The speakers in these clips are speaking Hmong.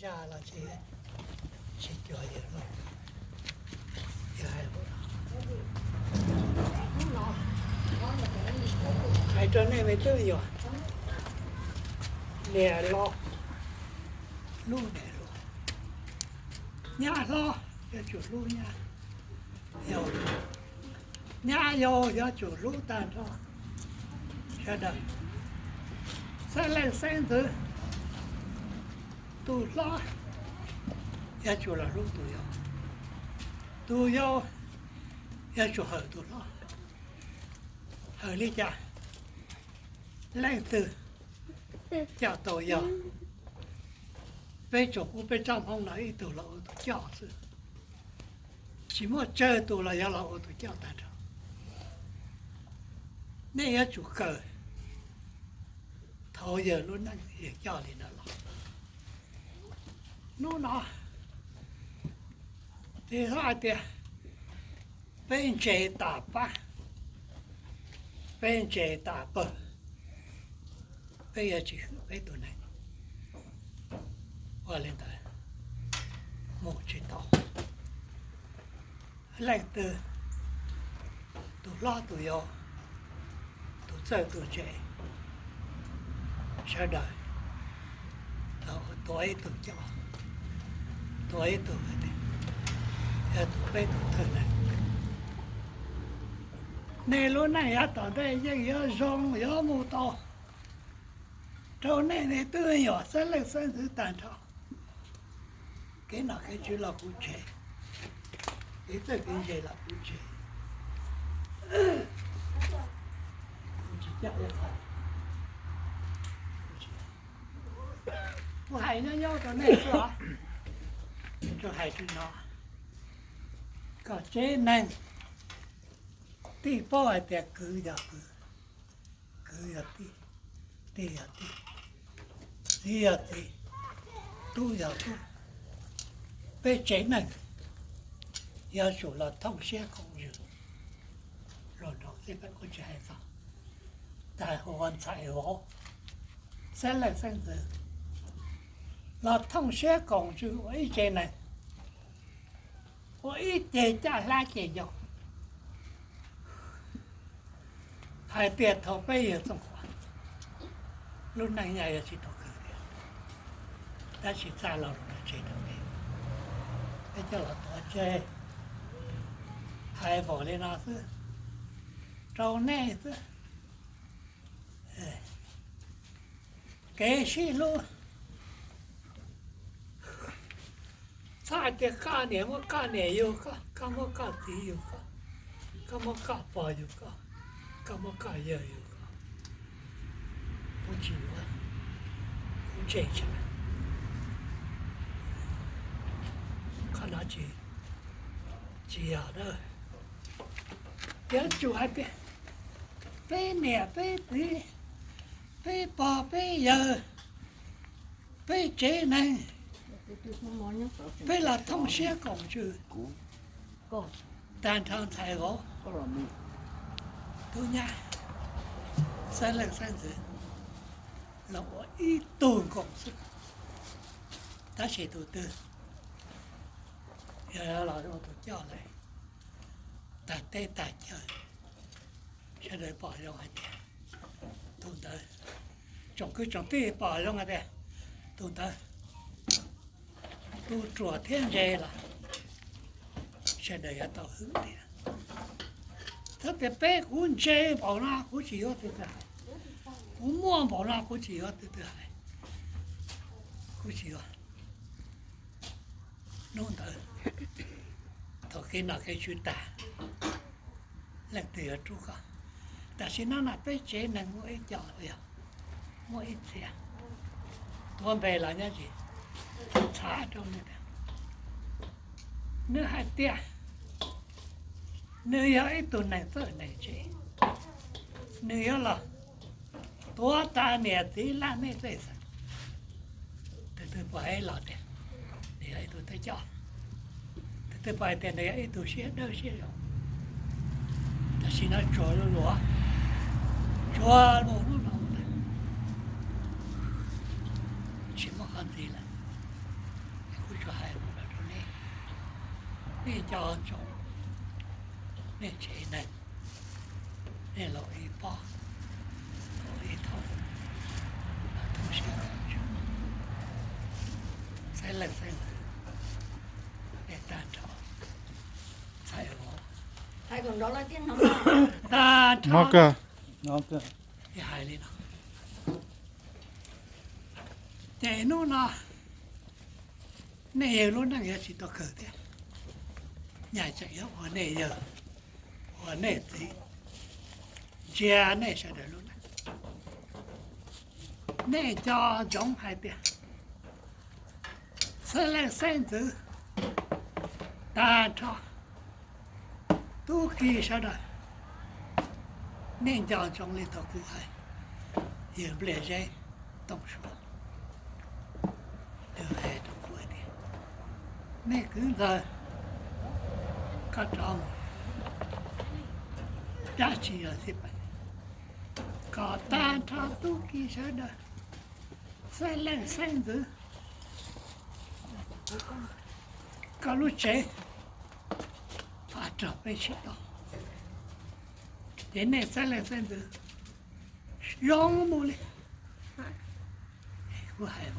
Tsa los tsis, tsis cuag yawg hlob. Yawg hais lus no, hais rau nej me tub me nyuam, niam hlob hlub niam hluas, nyab hlob yuav tsum hlub nyab yau, nyab yau yuav tsum hlub tag nrho sawv daws, xeeb leej xeeb ntxwv. Tus hlob yuav tsum los hlub tus yau, tus yau yuav tsum hawm tus hlob. Hawm li cas? Leej twg coj tau yau? Peb tsoom ub peb tsoom Hmoob no ib tug los ua tus coj xwb, tsis muaj tsawg tus los yog los ua tus coj tag nrho. Nej yuav tsum kawm thaum yawg lub neej yawg coj li ntawd los. Hnub no, tsis txhob hais tias peb ntse tas pab, peb ntse tas pawg, peb yuav tsis hwm peb tus neeg. Ua li ntawd mus tsis tau. Leej twg, tus hlob tus yau, tus txawj tus ntse, sawv daws tuav ib tug coj, tuav ib tug, yog tus peb tus thawj neeg. Nej lub neej yav tom ntej yeej yuav zoo yuav mus tau rau nej niam tub me nyuam xeeb leej xeeb ntxwv tag nrho. Kev nom kev tswv los kuv tseg, kev txawj kev ntse los kuv tseg. Kuv tsis coj ib qho. Kuv hais nyob nyob rau nej xwb os, rau hais rau no, kom tsev neeg tij paub hais tias kwv yog kwv, kwv yog tij, tij yog tij, txiv yog txiv, tub yog tub. Peb tsev neeg yuav tsum los thooj siab koom ntsws. Luag nrog xib fwb kuj tsis hais txog, tab sis ua ntxhais vauv, xeeb leej xeeb ntxwv los thooj siab koom ntsws ua ib tsev neeg, ua ib ce caj hlab ce ncoo. Hais tias thaum peb yawg Txooj Qhuas, lub neej yog tsis tau kawg tiag, tab sis txaj los lus no tseg rau peb, peb coj los tuav tseg. Hais npaum li no xwb rau nej xwb. Kev sib hlub, txhob hais tias koj niam muab koj niam yug koj, koj muab koj txiv yug koj, koj muab koj pog yug koj, koj muab koj yawg yug koj. Kuv tsis yuav, kuv ntse tshaj. Qhov no tsis, tsis yog na. Yuav tsum hais tias peb niam peb txiv, peb pog peb yawg, peb tsev neeg, peb los thooj siab koom ntsws tag nrho ntxhais vauv, tub nyab, xeeb leej xeeb ntxwv los ua ib tug nkoos xwb. Tab sis tus twg yog los ua tus coj lawm, tag teb tag chaw, sawv daws pom zoo hais tias tus ntawd, tsoom kwv tsoom tij pom zoo hais tias tus ntawd tu ruam thiab ntse los sawv daws yuav tau hwm tias, txhob tias peb kuv ntse npaum no kuv tsis yuav tus twg hais, kuv muaj npaum no kuv tsis yuav tus twg hais, kuv tsis yuav. Hnub ntawd thaum kev nom kev tswv tag, leej twg yuav rub koj? Tam sim no no peb tsev neeg muaj ib co, muaj ib txhia, tuav npe los nyob tsis txhav rau nws tias, nws hais tias nws yog ib tug neeg txawj neeg ntse, nws yuav los tuav tas niam txiv laj mej pej xeem. Tus twg pom hais los tias nws yog ib tug thawj coj, tus twg pom hais tias nws yog ib tug siab dawb siab zoo. Tam sim no tsuas luag, tsuas luag hnub no ntag, tsis muaj qhov ntxiv lawm. Nej nco ntsoov nej tsev neeg, nej laus ib pob, laus ib thaum, xeeb leej xeeb ntxwv, nej tag nrho, txhais tag nrho, hais li no. Ces hnub no nej yawg lub neej yuav tsis tau kawg thiab, nyaj tseem yuav ua nej yawg, ua nej txiv, ntsia nej sawv daws lub neej. Nej nco ntsoov hais tias xeeb leej xeeb ntxwv tag nrho, tub ki sawv daws, nej nco ntsoov li thaum kuv hais yawg Npliaj Zeb Tooj Suav, nws hais rau kuv hais tias, nej kwv ntxawg, koj rov mus dab tsi yog xij peem, kom tag nrho tub ki sawv daws, xeeb leej xeeb ntxwv, koj lub tsev pab rog peb sib tau, ces nej xeeb leej xeeb ntxwv zoo mus li. Kuv hais,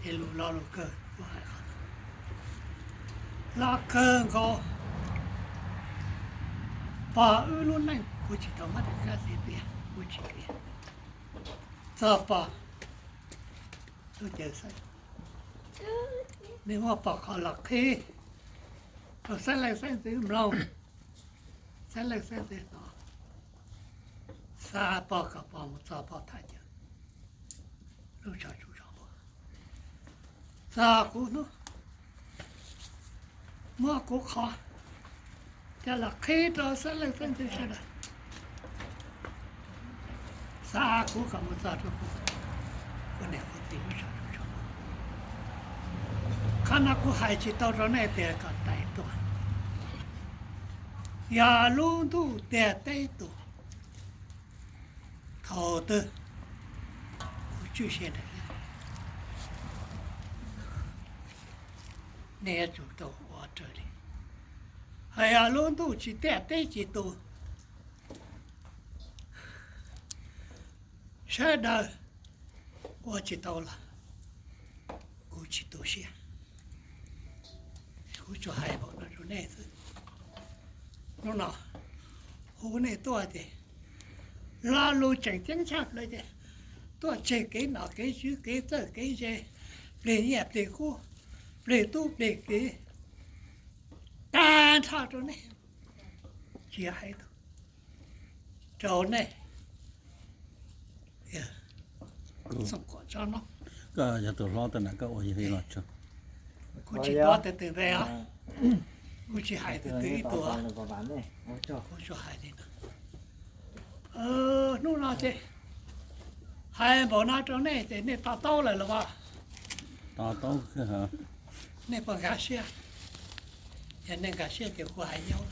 ces lus lo lus kawg kuv hais qhov no, lo kawg nkaus. Pog wb lub neej kuv tsis tau muab rov qab xij tias kuv tsis tias, txog pog lub caw xeeb, nej muab pog qhov los qhib rau xeeb leej xeeb ntxwv mloog, xeeb leej xeeb ntxwv hnov, xa pog kom pog mus txog pog thaj chaw lub tshav tsuj tshav puam, txog kuv hnub, muab kuv qhov coj los qhib rau xeeb leej xeeb ntxwv sawv daws, xa kuv kom mus txog rau kuv, kuv niam kuv txiv lub tshav tsuj tshav puam. Qhov no kuv hais tsis tau rau nej tias kom tais tuaj, yog lub ntuj tiag teb tus, thaum twg kuv tswj siab nrog nej, nej yuav tsum tau ua raws li. Hos yog lub ntuj tsis tiaj teb tsis tus, sawv daws ua tsis tau los kuv tsis tu siab. Kuv tsuas hais npaum no rau nej xwb. Hnub no hu nej tuaj ces lo lus tseem ceeb tshaj plaws ces tuaj tseg kev nom kev tswv kev txawj kev ze, plig nyiaj plig kub, plig tub plig kiv, tag nrho rau nej, tsis hais rau nej. Koj yog tus hlob tag na koj ua yog li los tso. Kuv tsis tuav tus twg npe os, kuv tsis hais tus twg ib tug, kuv tsuas hais li no. Hnub no ces hais npaum no rau nej ces nej to taub lawm los as? To taub. Nej puas nkag siab? Yog nej nkag siab ces kuv hais nyob,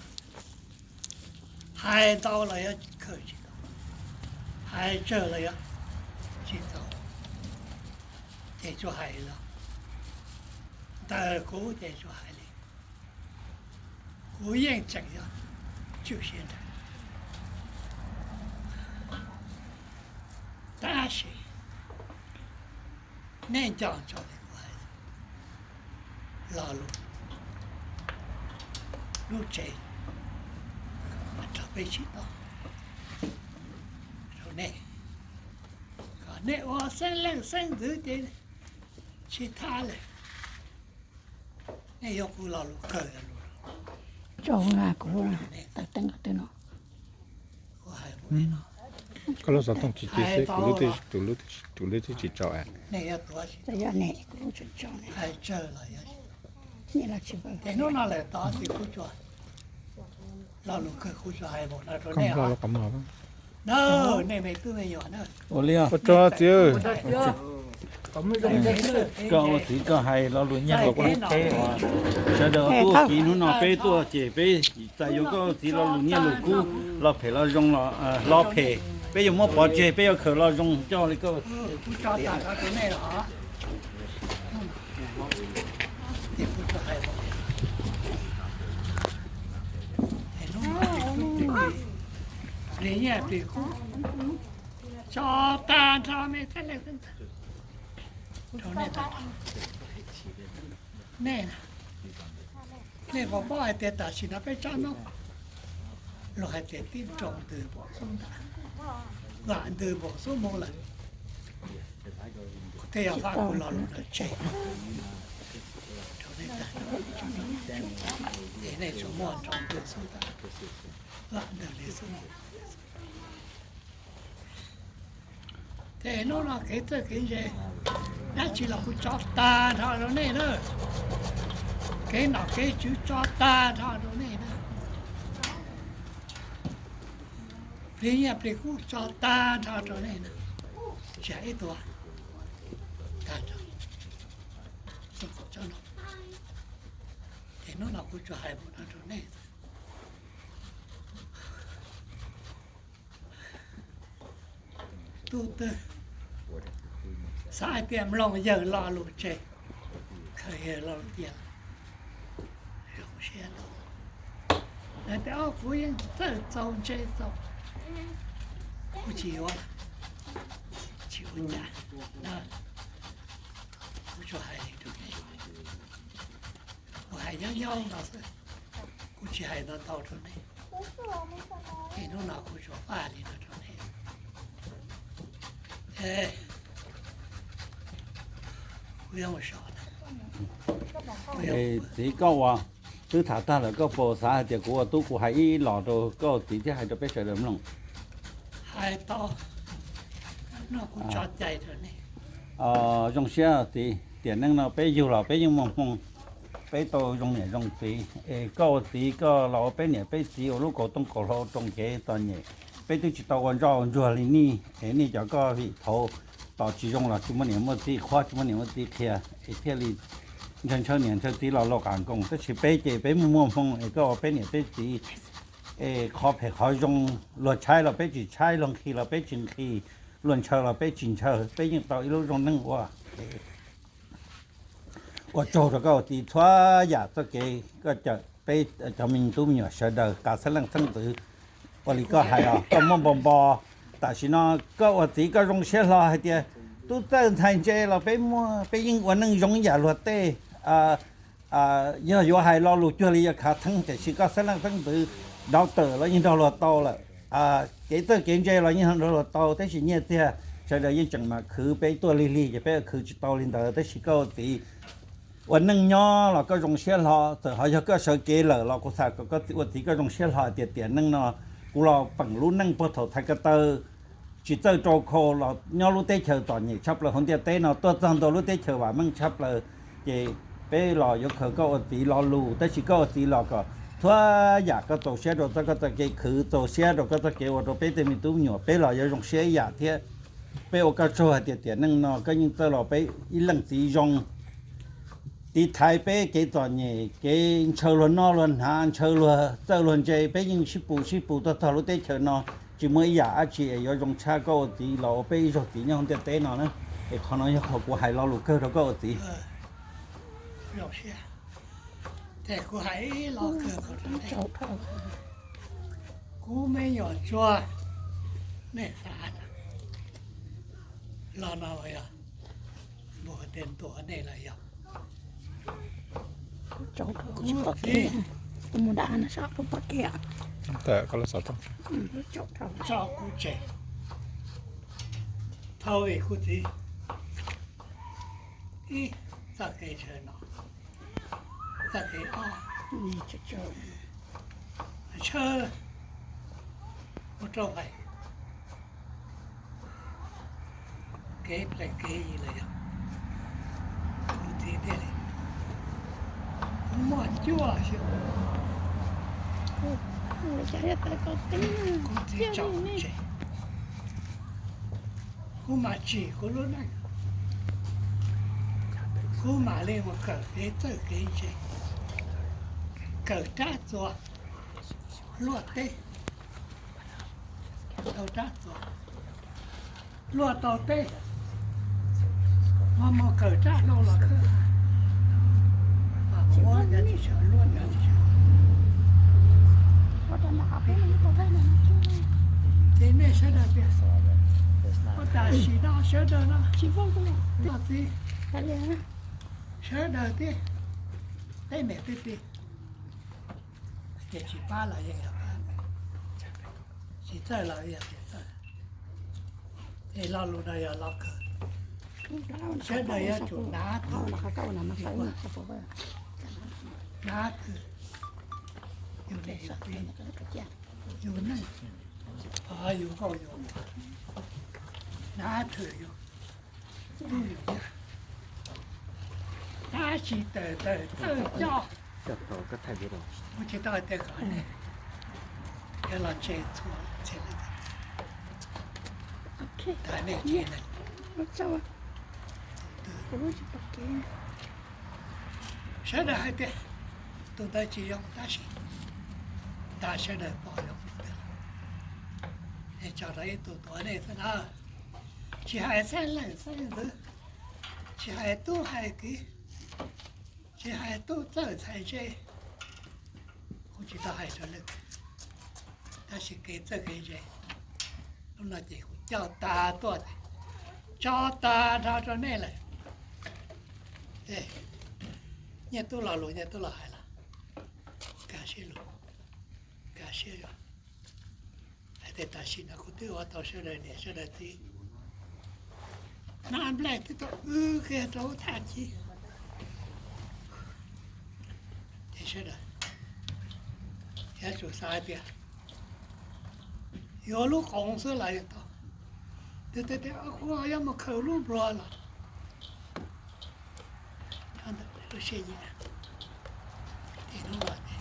hais ntau los yuav khaws tsis tau, hais tsawg los yuav tsis txaus, ces tsuas hais li no. Ntawm kuv ces tsuas hais li, kuv yeej tseem yuav tswj siab nrog, tab sis nej nco ntsoov li kuv hais, lo lus lub tsev, rau peb sib tau, rau nej, kom nej ua xeeb leej xeeb ntxwv ces tsis thab li. Nej yuav kuv lo lus kawg, kuv tawm teeb qhov twg no, koj lub xov tooj tsis cia xwb, kuv lub twb tsis tsaus. Hnub no lawm tod ces kuv tsuas, lo lus kawg kuv tsuas hais npaum no rau nej. Ua li os. Ua tsaug txiv. Koj ua txiv koj hais lo lus nyiaj lus kub, sawv daws tuaj kiv hnub no peb tuaj ces peb txais yuav koj txiv lo lus nyiaj lus kub, lo phem lo zoo, lo phem peb yuav muab pov tseg, peb yuav khaws lo zoo coj li koj. Kuv tso tas rau nej los, kuv tsuas hais npaum Plis kub tso tag nrho me thaj leej xwb ntag. Rau nej tag nrho. Nej, nej puas paub hais tias tam sim no peb tsob noob luag hais tias tib nroo ntws npaum xub ntiag, vam ntws npaum xub moos lawm, kuv thiaj yuav faj kuv lo lus no tseg rau nej tag nrho. Es nej tsuas muaj nroo ntws xwb ntag, vam ntws li xwb. Ces hnub no kev txawj kev ntse dab tsi los kuv tso tag nrho rau nej na. Kev nom kev tswv tso tag nrho rau nej na. Plig nyiaj plig kub tso tag nrho rau nej na. Tsis hais ib tug, tag nrho. Ces hnub no kuv tsuas hais mus no rau nej. Tub twg xav hais tias mloog yawg lo lus tseg, khaws yawg lo lus tias zoo siab, hais tias kuv yeej txawj txaus ntse txaus, kuv tsis yuav, tsis ua cas. Kuv tsuas hais li rau nej, kuv hais nyob nyob no xwb, kuv tsis hais ntau ntau rau nej. Es hnub no kuv tsuas faj li no rau nej. Kuv yuav mus so. Txiv, koj uas twb tham tag lawm, koj puas xav hais tias kuv ua tub kuv hais ib los rau koj txiv thiab hais rau peb sawv daws mloog? Hais tau, no kuv tso cai rau nej. Zoo siab txiv, tiam neej no peb yug los peb yeej muaj hmoo, peb tau zoo niam zoo txiv. Es koj ua txiv koj los ua peb niam peb txiv ua lub kaus tooj kaus hlau roos kev txom nyem, peb twb tsis tau ua ntsoj ua ntsuag li nej. Es nej cov koj vim thaud tos tsis zoo los tsis muaj niam muaj txiv qhuab, tsis muaj niam muaj txiv qhia, es thiaj li ntshaw ntshaw niam ntshaw txiv los luag qas nkoos. Tab sis peb ces peb muaj muaj hmoo es koj ua peb niam peb txiv, es qhov phem qhov zoo luag tshaib los peb tsis tshaib, luag nqhis los peb tsis nqhis, luag ntshaw los peb tsis ntshaw, peb yeej tau ib lub zoo neej ua. Ua tsaug rau koj ua txiv txhua yam txoj kev koj cawm peb cov me tub me nyuam sawv daws kav xeeb leej xeeb ntxwv. Ua li koj hais os, koj muaj npo npo, tam sim no koj ua txiv koj zoo siab hlo hais tias tub txawj ntxhais ntse los peb muaj, peb yeej ua neej zoo ib yam luag tej. Yog yuav hais lo lus cuag li yog khav theeb, tiam sis koj xeeb leej xeeb ntxwv, dau tawm los yeej nrog luag tau lawm, kev txawj kev ntse los yeej nrog luag tau, tab sis nyiaj txiag sawv daws yeej tseem mam khwv, peb tuaj lig lig ces peb khwv tsis tau li ntawd. Tab sis koj ua txiv ua neej nyob los koj zoo siab hlo, txawm ho yog koj sawv kev lawm los kuv xav kom koj ua txiv koj zoo siab hlo tias tiam neej no kuv los peem lub neej puag thaum txhais ko taw tsis txawj rau khau los nyob lub teb chaws txom nyem tshaj plaws hauv ntiaj teb no tuaj txog ntua lub teb chaws vam meej tshaj plaws, ces peb los yuav khaws koj ua txiv lo lus, tab sis koj ua txiv los kom txhua yam koj txaus siab rau txoj koj txoj kev khwv, txaus siab rau koj txoj kev ua rau peb tej me tub me nyuam, peb los yuav zoo siab ib yam thiab. Peb ua koj tsaug hais tias tiam neej no koj yeej txawj los peb ib leej txiv zoo, tiv thaiv peb kev txom nyem, kev ntshaw luag noj luag hnav, ntshaw luag txawj luag ntse, peb yeej sib pus sib pus tuaj txog lub teb chaws no. Tsis muaj ib yam dab tsi es yuav zoo tshaj koj ua txiv los ua peb ib zaug txiv nyob hauv ntiaj teb no na. Es qhov no yog qhov kuv hais lo lus kawg rau koj ua txiv. Kuv me nyuam tsuag, nej xav los no yog npua tias ntuas nej los yog kuv txiv tso kuv tseg. Thaum vim kuv txiv ib txoj kev ntshaw no, txoj kev ob ntshaw ua rau hais kev plees kev yi los yog kuv txiv thiaj li muaj cuaj xyoo, kuv txiv tso kuv tseg. Kuv mam tsim kuv lub neej, kuv mam li mus kawm kev txawj kev ntse, kawm rab txuas luaj teb, tau rab txuas luaj tau teb, mas mus kawm rab hlau los khwb, mas mus ua cov tsis sawv luaj cov tsis sawv. Ces nej sawv daws tias, ua tam sim no sawv daws no, tsis muaj noj txiv, sawv daws thiab, tej niam tej txiv, ces tsis pab los yeej yog pab, tsis txawj los yog tsis txawj. Es lo lus no yog lo kawg, sawv daws yuav tsum hnav twg, hnav twg, yus niam yus txiv, yus neej, yus nkauj yus muam, hnav twg yus tub yus nyab, tab sis tawm tawm txawj coj, kuv tsis tau hais tias kom nej yuav los ntse txhua txhia leej, nej tsev neeg. Sawv daws hais tias tus ntawd tsis zoo tab sis nrog sawv daws pom zoo tiag, es tso rau ib tug tuav nej xwb na. Tsis hais xeeb leej xeeb ntxwv, tsis hais tub hais kiv, tsis hais tub txawj ntxhais ntse, kuv tsis tau hais rau leej twg, tab sis kev txawj kev ntse, hnub no ces kuv coj tas tuaj ces tso tas nrho rau nej lawm. Nyiaj tub los lus nyiaj tub los hais los, kuv kaj siab lus, kaj siab zog. Hais tias tam sim no kuv twb ua tau sawv daws niam sawv daws txiv, hnab nplej twb tau wb kiag rau thaj ci. Ces sawv daws yuav tsum xav hais tias yuav lub qoov xwb los yeej tau, twb tias kuv yuav mus khaws lub npluag los nyob ntawm lub siab nyiam. Ces hnub no ces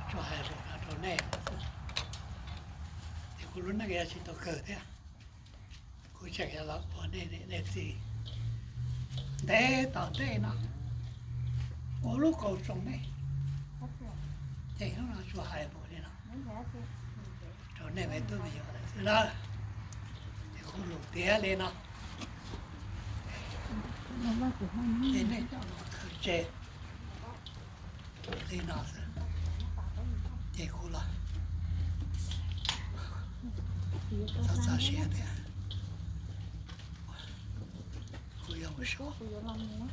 tsuas hais lus no rau nej lawm xwb, ces kuv lub neej yuav tsis tau kawg thiab. Kuv tseem yuav los ua nej niam nej txiv ntev tom ntej no, ua lub qauv tsoo nej. Ces hnub no tsuas hais npaum li no rau nej me tub me nyuam lawm xwb na. Ces kuv lus tiav li no, ces nej coj los khaws tseg li no xwb. Ces kuv los txog txog siav tias kuv yuav mus so, kuv tsuas hais li no.